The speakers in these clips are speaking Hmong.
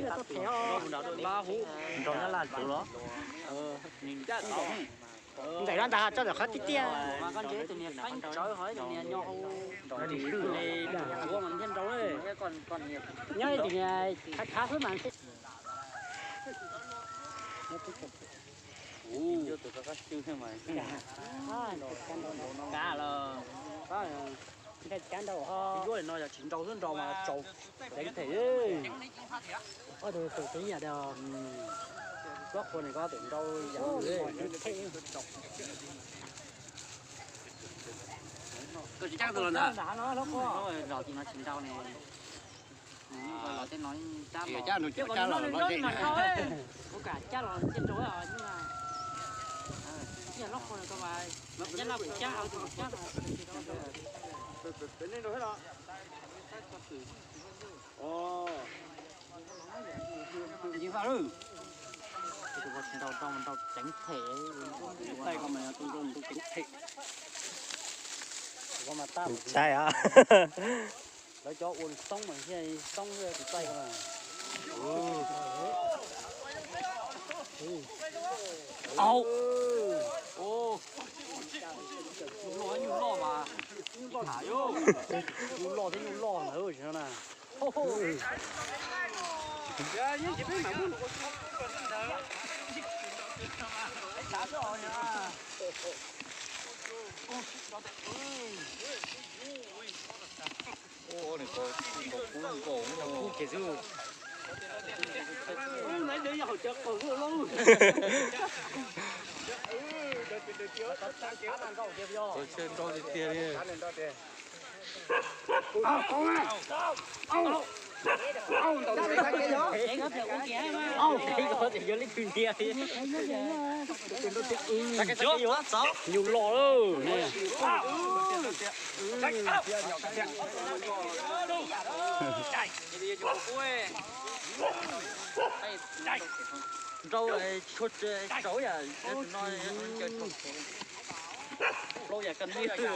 Nrau nyob laj tsuv los? Ntxawm no ntag, tso ntawm qhov tiaj tiaj. Nyob ib tus niag khav khav xwb mas. Kav los, nkaj cab nrau ho. Yuav li no yog tsis nrau xwb, nrau mas tsaus ceev them. Ob tug tus tib yam da. Lub qhua ne, koj tus nrau yam. Koj tsis cab tus los ntag. Los tim no tsis nrau ne. Los tej no cab los, cab los loj zem. Kuv kam cab los cia nrau. Lub qhua no koj mas cab laj kuv cab, cab. Nrau, nrau ceev them. Nrau ceev them. Tsaib os. Lawv cov ua xoob mas thiaj xoob tus txaij ko na. Au. Nyuj loj nyuj loj mas. Nyuj loj thiab nyuj loj ntawd tsis no na. Nyuj loj lawm. Nrau tshua tsaus yam no. Plaub yam koj nib twg.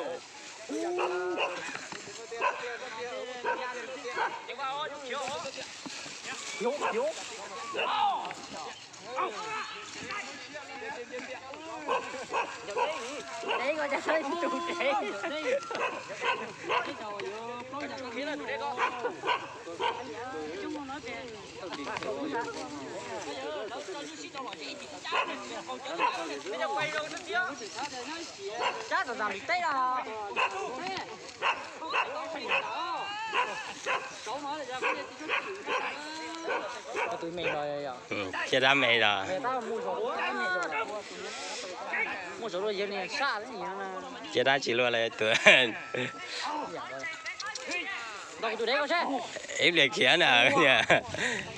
Tus dev ko cas sab ib tug dev. Cab tas tas lwm teb los. Cia dab me los. Cia dab tsis luaj li tus. Ib pliag khiav na,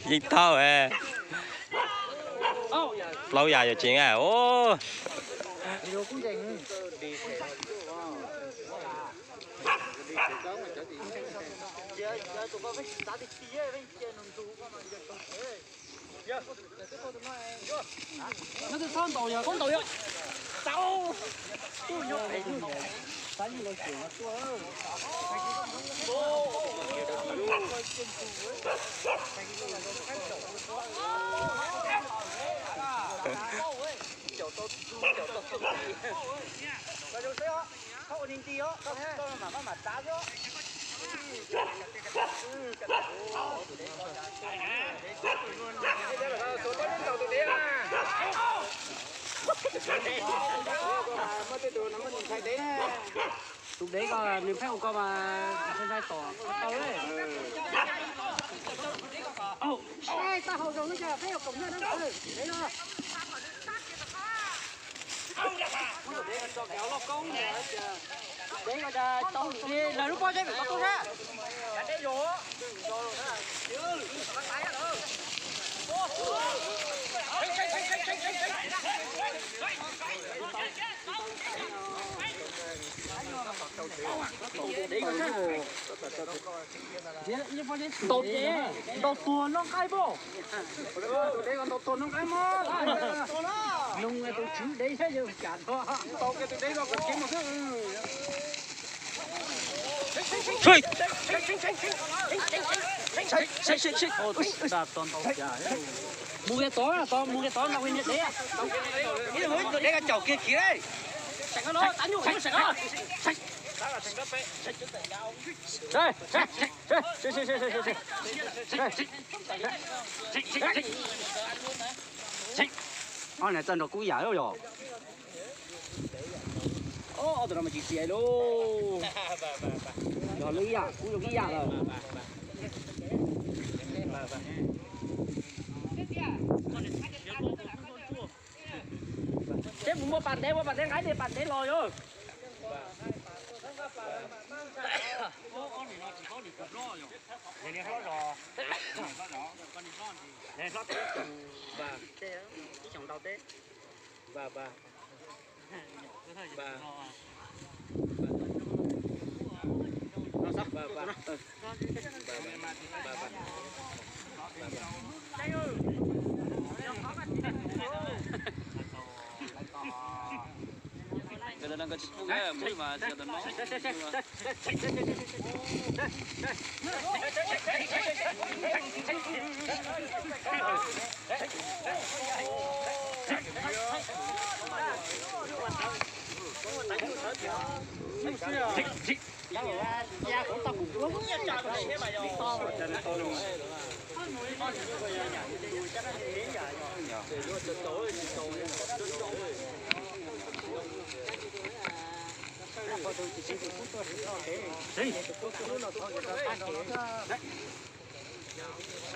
yeej tau. Plaub yam yog tseem os. Tus dev ko nws pheej ua ko mas ntshai tom tau. Tau hau zoo peb ua koom na. Dev ko cas tau lawm, lawv lub pob zeb mam tau tuaj sab. Ntaus, ntaus tuag noj nqaij pob. Ntaus tuag noj nqaij mog. Nug tus tswv dev saib yog cas ntaus kiag tus dev los kom khiav mus xwb. Mus kiag tod, tod mus kiag tod, nrog niag dev. Ib tus dev caum kiag khiv. Seem no, tab nyuj seem no. Ob niag txawj nrog kub ib yam lawm yog. Ob tug no mas tsis tsiav lauj. Yog lub ib yam, kub yog ib yam lawm. Seb puas muaj pas ntev, muaj pas ntev nqa ib diav pas ntev los yog.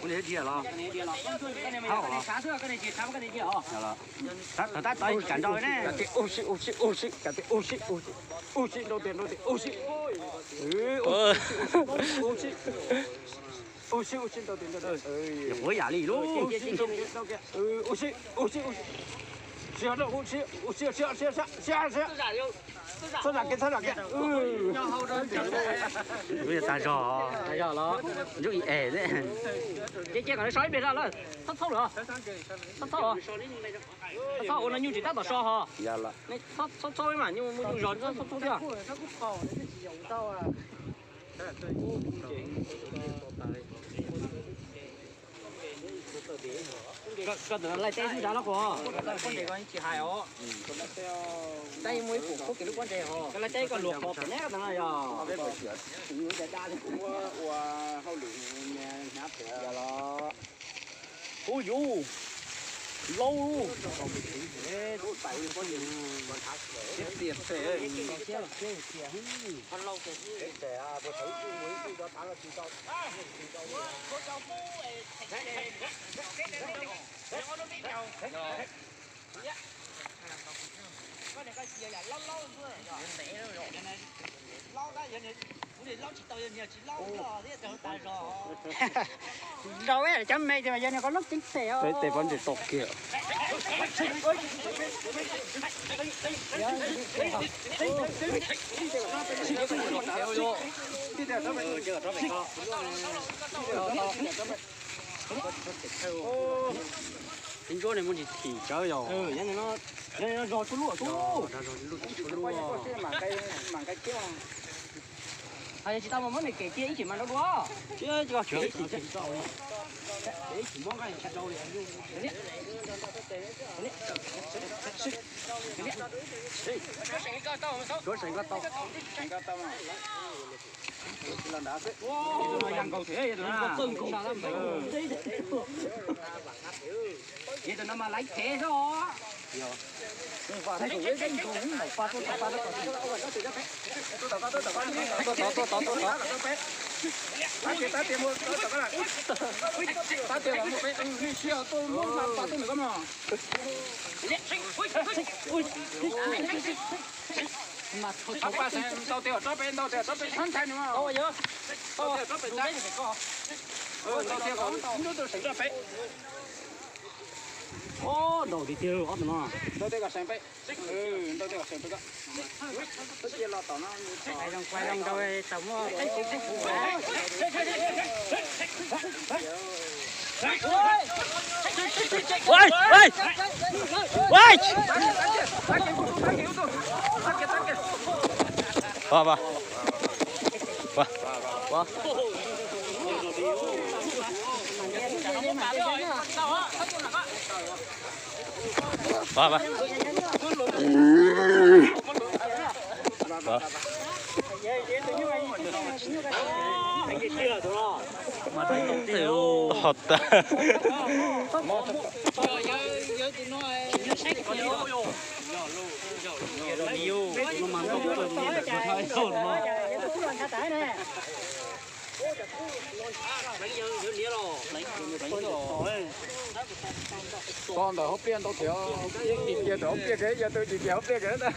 Ua li diam los? Hab los? Tawm tab tod tsis kam nrau ne. Ua si, ua si, ua si, ua si, ua si, ua si, ntau tiag, ntau tiag, ua si. Ua si, ua si, ua si, ua si. Ua si, ua si, ntau tiag, ntau tiag. Ua yam li lub. Ua si, ua si, ua si. Txhob zam kev, txhob zam kev. Lub yog tag zog, tag zog los ntsub ib es. Cia cia kom nws so ib pliag zog lawm. Txhob txhauj lawm. Txhob txhauj. Txhob txhauj, ua no nyuj tsis tab tom so ho. Txhob txhauj mas nyuj muaj nyuj zog, txhob txhauj thiab. Koj tus laij teb xwb nrad no kuv. Tab muaj ib pum khub kev lub pob ntseg ho. Koj laij teb koj luag pom pem neb koj tus no yog. Ua hauj lwm hnyav pem los. Ub yus, laub. Nrau cov me ces mas yog niag qhov lub ceeb tes os. Tes pob ntseg tau kiag. Ib ntsuab ne muaj ntsis thim tsawv yog. Zog tsuj luj tsuj luj. Yog tsis tau mas muab nws kem cia ib chim mas rau dua. Suav seem koj tau. Yog tus no mas laiv thev xwb os. Ntau tiag tsob peb, ntau tiag tsob peb txhob ntshai nws. Ntau tiag tsob peb ntau. Ntau tiag kom nrub tus seem rau peb. Ntaus tiag tiag ob tug no. Ntau tiag kom seem peb. Ntau tiag kom seem peb. Ho tas. Tso ntawm hauv pliaj ntau thiab, ib kis cia rau hauv pliaj kawg, yog tus kis cia hauv pliaj kawg ntag.